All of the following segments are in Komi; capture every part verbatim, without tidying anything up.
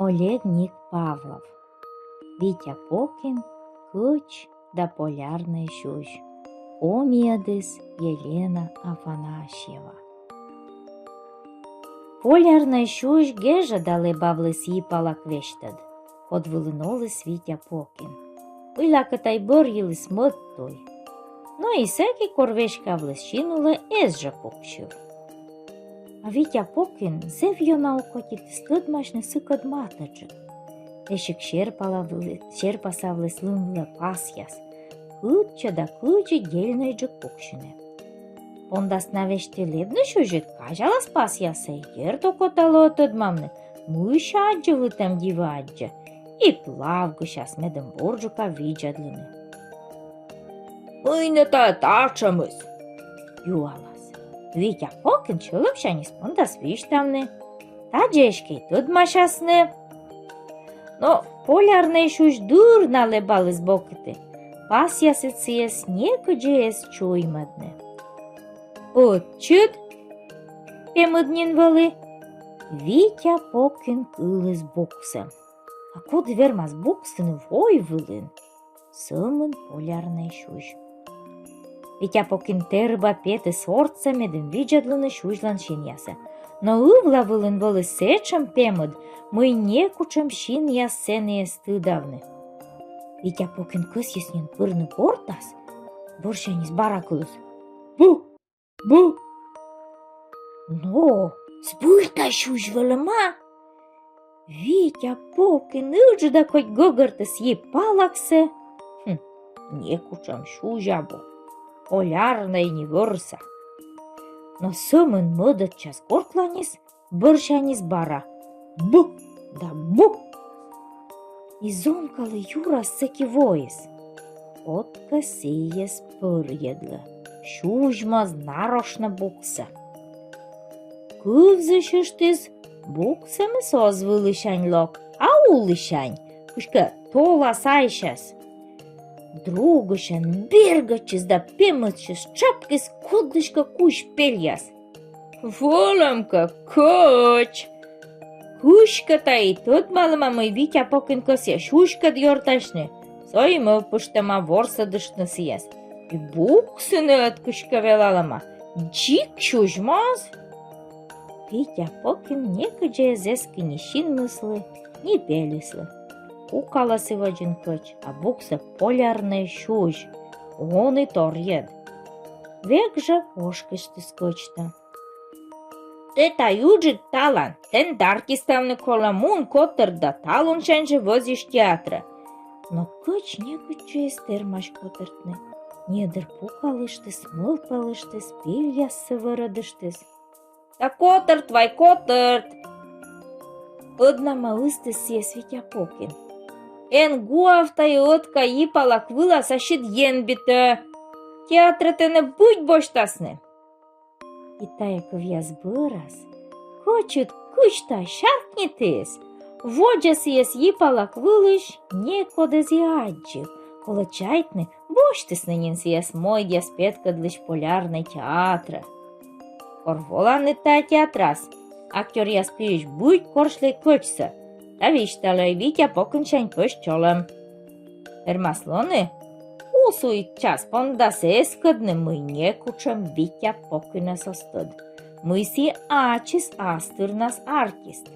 Олег Ник Павлов. Витя Покин, кӧч да полярнӧй сюзь. Комиӧдіс Елена Афанасьева. Полярнӧй сюзь гежӧда лэбавліс йи палак весьтӧд, код вылын оліс Витя Покин. Мыйлакӧ тай бӧрйыліс мӧд туй. Но и сэки, кор веськавліс син улӧ, эз жӧ пуксьыв. А Витя Покин зэв ёна окотитіс тӧдмасьны сыкӧд матӧджык. Весиг серпасавліс лым вылӧ пасъяс, кытчӧ да кыдзи дельнӧйджык пуксьыны. Пондас на весьтті лэбны сюзьыд, казялас пасъяссӧ, дерт, окота лоӧ тӧдмавны, мыйсяма аддзывлытӧм дивӧ аддзӧ, и плавгысяс, медым бурджыка видзӧдлыны. «Мый нӧ тайӧ татшӧмыс?» — юалас. Витя Покин сьӧлӧмсяньыс пондас висьтавны. Тадзи эськӧ и тӧдмасясны. Но полярнӧй сюзь дыр на лэбаліс бокиті, пасъясыд сійӧс некыдзи эз чуймӧдны. «Ӧтчыд пемыд нин вӧлі». Витя Покин кыліс буксӧ. А коді вермас буксыны вой вылын? Сӧмын полярнӧй сюзь. Витя Покин тэрыба петіс ортсӧ, медым видзӧдлыны сюзьлӧн синъясӧ. Но ывла вылын вӧлі сэтшӧм пемыд, мый некутшӧм синъяс сэні эз тыдавны. Витя Покин кӧсйис нин пырны гортас, бӧрсяньыс бара кыліс: «Бу! Бу!» Но збыль тай сюзь вӧлӧма. Витя Покин ыджыда кӧть гӧгӧртіс йи палаксӧ. Хм, некутшӧм сюзь абу, полярнӧй ни вӧрса. Но сӧмын мӧдӧд час гортланьыс, бӧрсяньыс бара: «Бу!» да «Бу!» И зонкалы юрас сэки воис. Кодкӧ сійӧс пӧрйӧдлӧ, сюзь моз нарошнӧ буксӧ. Кывзысьыштіс буксӧмыс оз вылысянь лок, а улысянь, кыськӧ тола сайсянь. Другысьӧн бергӧдчис да пемыдсьыс тшапкис кодлыськӧ кузь пельяс. Вӧлӧмкӧ, кӧч! Кыськӧ тайӧ тӧдмалӧма, мый Витя Покин кӧсйӧ сюзькӧд ёртасьны, со и мӧвпыштӧма ворсӧдыштны сійӧс. И буксыны ӧд кыськӧ велалӧма. Дзик сюзь моз. Витя Покин некыдзи эз эскы ни синмыслы, ни пельыслы. Пукалӧ сы водзын кӧч, а буксӧ полярнӧй сюзь, он и торйӧд. Век жӧ ошкыштіс кӧчтӧ: «Тэ тай ыджыд талан, тэныд артиставны колӧ, мун котӧрт да талунсянь жӧ вӧзйысь театрӧ». Но кӧч некытчӧ эз тэрмась котӧртны. Недыр пукалыштіс, мӧвпалыштіс, пельяссӧ вӧрӧдыштіс. «Да котӧрт вай, котӧрт! — ӧднама ыстіс сійӧс Витя Покин. — Эн гуав тайӧ ӧтка йи палак вылас ассьыд енбитӧ. Театрӧ тэнӧ быть босьтасны». И тайӧ кывъяс бӧрас кӧчыд кыдз тай сяркнитіс, водзӧ сійӧс йи палак вылысь некод эз и аддзыв, колӧ чайтны, босьтісны нин сійӧс мойдъяс петкӧдлысь полярнӧй театрӧ. Кор воланныд тайӧ театрас, актёръяс пиысь быть корсьлӧй кӧчсӧ да висьталӧй Витя Покинсянь пӧсь чолӧм. Вермас лоны, куз уй час пондас эскӧдны, мый некутшӧм Витя Покинӧс оз тӧд, мый сійӧ ачыс ас тырнас артист.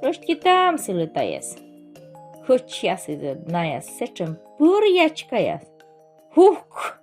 Проститам сылы тайӧс. Кӧчьясыд ӧд найӧ сэтшӧм пӧръячкаяс. Хук!